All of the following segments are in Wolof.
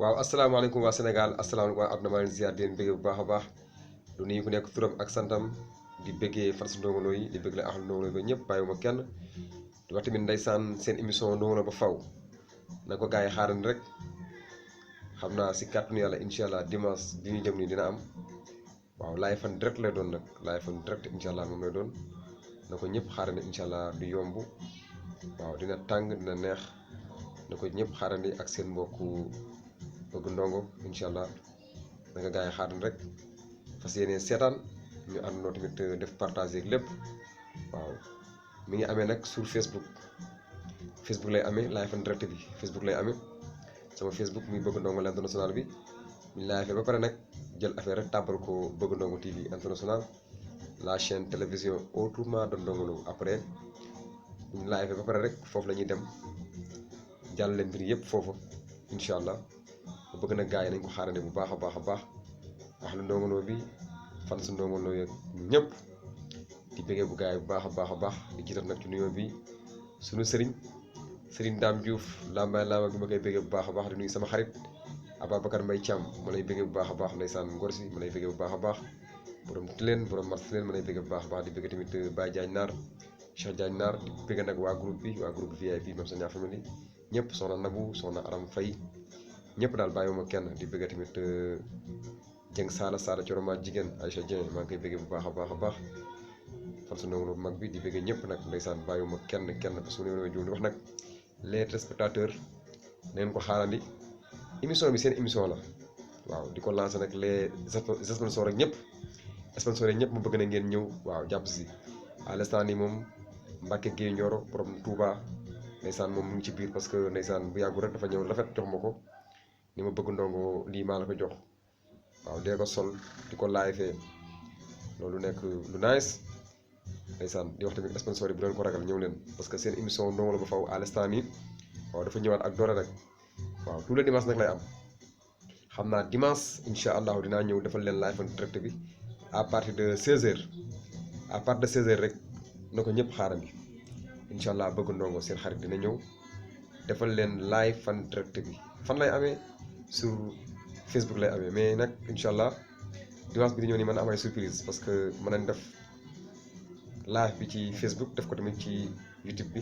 waaw asalaamaaleykum waa Sénégal asalaamaaleykum waa àdduna maa leen ziar di leen bëggee bu baax a baax du nuyu ku nekk turam ak santam di bëggee far si Ndongo Lo yi di bëgg la axlu Ndongo Lo ba ñëpp bàyyiwuma kenn di wax tamit ndeysaan seen émission Ndongo Lo ba faw na ko gars yi xaarandi rek xam naa si kàttanu yàlla incha allah dimanche bi ñu jëm nii dina am waaw live fan direct lay doon nag live fan direct incha allah moom lay doon na ko ñëpp xaarandi incha allah du yomb waaw dina tàng dina neex na ko ñëpp xaarandi ak seen mbokku bëgg ndongo incha allah da nga gars yi xaarandi rek fas yéene seetaan ñu àndandoo tamit def partage ak lépp waaw mi ngi amee nag sur Facebook lay amee live en direct bi Facebook lay amee sama Facebook muy bëgg ndongo l'international bi ñu live ba pare nag jël affaire rek tàbbal ko bëgg ndongo TV international la chaîne télévision autrement de Ndongo Lo après ñu live ba pare rek foofu la ñuy dem jàllale mbir yëpp foofu incha allah bu bëgg nag gars yi nañ ko xaarande bu baax a baax a baax wax lu Ndongo Lo bi fan su Ndongo Lo yeeg ñëpp di bëggee bu gars yi bu baax a baax a baax di jiital nag ci nuyoo bi suñu sëriñ Dame Diouf lambaay lamba bi ma koy bëggee bu baax a baax di nuyu sama xarit Ababacar Mbaye Thiam ma lay bëggee bu baax a baax ndeysaan ngor si ma lay bëggee bu baax a baax borom Tilène borom Mars Tilène ma lay bëggee bu baax a baax di bëggee tamit Baye Diagne Naar Cheikh Diagne Naar di bëggee nag waa groupe VIP même sa ñaar famille ñëpp soxna Nabou soxna Aram Faye ñëpp daal bàyyiwuma kenn di bëggee tamit Dieng Sala Coroma jigéen Aïcha Dieng maa ngi koy bëggee bu baax a baax a baax fan su Ndongo Lo bu mag bi di bëggee ñëpp nag ndeysaan bàyyiwuma kenn parce que ne jiw di wax nag les téléspectateurs neen ko xaarandi émission bi seen émission la waaw di ko lancé nag les sponsors rek ñëpp sponsors rek ñëpp mu bëgg na ngeen ñëw waaw jàpp si à l'instant nii moom Mbacke Gueye Nioro borom Touba ndeysaan moom mu ngi ci biir parce que ndeysaan bu yàggu rek dafa ñëw rafet jox ma ko ni ma bëgg ndongo lii maa la ko jox waaw dee ko sol di ko live loolu nekk lu nice ndeysaan di wax tamit sponsor yi bu leen ko ragal ñëw leen parce que seen émission Ndongo Lo ba faw à l'instant nii waaw dafa ñëwaat ak doole rek waaw tous les dimanches nag lay am xam naa dimanche incha allahu dinaa ñëw defal leen live en direct bi à partir de 16h à partir de 16h rek na ko ñëpp xaarandi incha allah bëgg ndongo seen xarit dina ñëw defal leen live en direct bi fan lay amee sur Facebook lay amee mais nag incha allah dimanche bi di ñëw nii mën na am ay surprise parce que mën nañ def live bi ci Facebook def ko tamit ci YouTube bi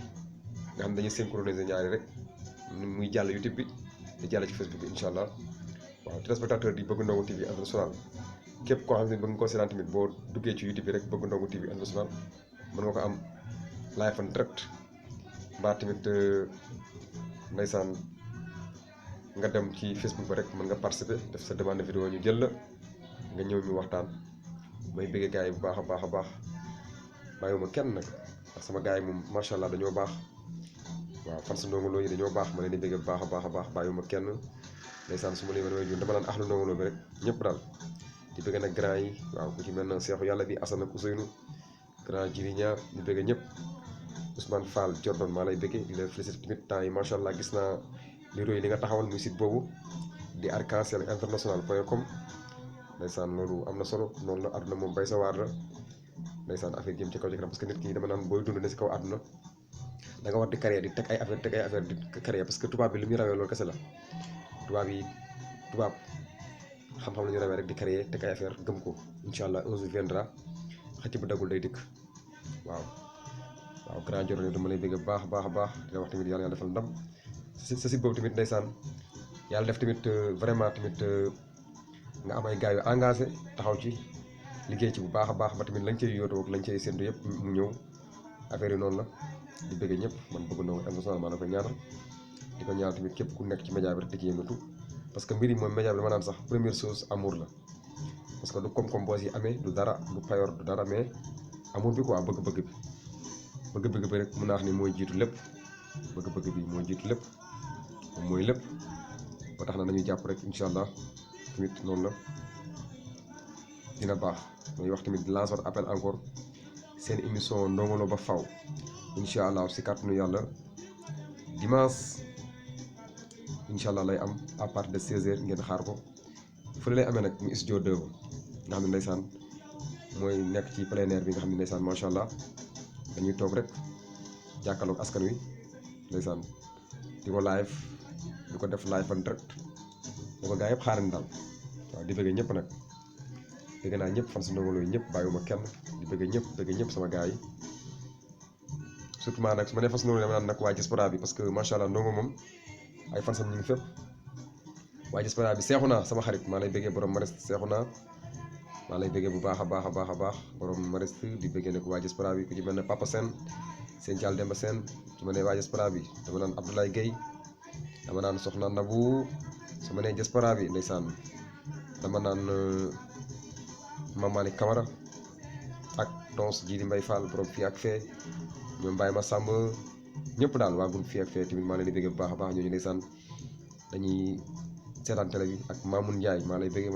nga xam dañuy synchroniser ñaari rek muy jàll YouTube bi di jàll ci Facebook bi incha allah waaw téléspectateur di bëgg ndongo TV international képp koo xam ne bëgg nga ko seetaan tamit boo duggee ci YouTube bi rek bëgg ndongo TV international mën nga ko am live en direct mbaa tamit ndeysaan nga dem ci Facebook ba rek mën nga participer def sa demande vidéo ñu jël la nga ñëw ñu waxtaan may bëggee gars yi bu baax a baax a baax bàyyiwuma kenn nag ndax sama gars yi moom macha allah dañoo baax waaw fan su Ndongo Lo yi dañoo baax ma leen di bëggee bu baax a baax bàyyiwuma kenn ndeysaan su ma leen wéy ñun dama naan axlu Ndongo Lo bi rek ñëpp daal di bëgg nag grand yi waaw ku ci mel na Seexu Yàlla bi Assane ak Ousseynou grand Jiriña di bëgg ñëpp Ousmane Fall Jordan maa lay bëggee di leen félicité tamit temps yi macha allah gis naa li roy li nga taxawal muy site boobu di arc-en-ciel international.com ndeysaan loolu am na solo noonu la àdduna moom bay sa waar la ndeysaan affaire jëm ci kaw ci kanam parce que nit ki dama naan booy dund ne si kaw àdduna da nga war di carrière di teg ay affaire di carrière parce que tubaab bi li muy rawee loolu kese la tubaab xam-xam la ñu rawee rek di carrière teg ay affaire gëm ko incha allah un jour viendra xëcc bu dagul day dikk waaw grand joro dama lay bëgg baax a baax di la wax tamit yàlla defal ndam sa site boobu tamit ndeysaan yàlla def tamit vraiment tamit nga am ay gars yu engagé taxaw ci liggéey ci bu baax a baax ba tamit lañ cay yóotoo ak lañ cay séntu yëpp mu ñëw affaire yi noonu la di bëgg ñëpp man bëgg ndongo international maa la koy ñaanal di ko ñaanal tamit képp ku nekk ci média bi rek di ci yëngatu parce que mbir yi moom média bi dama naan sax première chose amour la parce que du koom-koom boo si amee du dara du payoor du dara mais amour bi quoi bëgg-bëgg bi rek mun naa wax ni mooy jiitu lépp bëgg-bëgg bi mooy jiitu lépp moom mooy lépp ba tax na nañu jàpp rek incha allah tamit noonu la dina baax mooy wax tamit di lancer appel encore seen émission Ndongo Lo ba faw incha allah si kàttanu yàlla dimanche incha allah lay am à partir de 16h ngeen xaar ko fële lay amee nag mu studio 2 nga xam ne ndeysaan mooy nekk ci plein air bi nga xam ne ndeysaan macha allah dañuy toog rek jàkkaarloog askan wi ndeysaan di ko live di ko def live en direct da ko gaa yëpp xaarandi daal waaw di bëgg ñëpp nag bëgg naa ñëpp fan si Ndongo Lo ñëpp bàyyiwuma kenn di bëgg ñëpp sama gaa yi surtout nag su ma nee fan si Ndongo Lo dama naan nag waa diaspora bi parce que macha allah Ndongo moom ay fansam ñu ngi fépp waa diaspora bi seexu naa sama xarit maa lay bëggee borom Mariste seexu naa maa lay bëggee bu baax a baax borom Mariste di bëggee ne ko waa diaspora bi ku ci mel ne Papa Sène seen Thial Demba Sène su ma nee waa diaspora bi dama naan Abdoulaye Gueye dama naan Soxna Nabou su ma nee diaspora bi ndeysaan dama naan Mamani Camara ak Tons Jili Mbay Fall borom fii ak fee ñoom Baye ma Samb ñëpp daal waa groupe fii ak fee tamit maa leen di bëggee bu baax a baax ñooñu ndeysaan dañuy seetaan télé bi ak Mamoun Ndiaye maa lay bëggee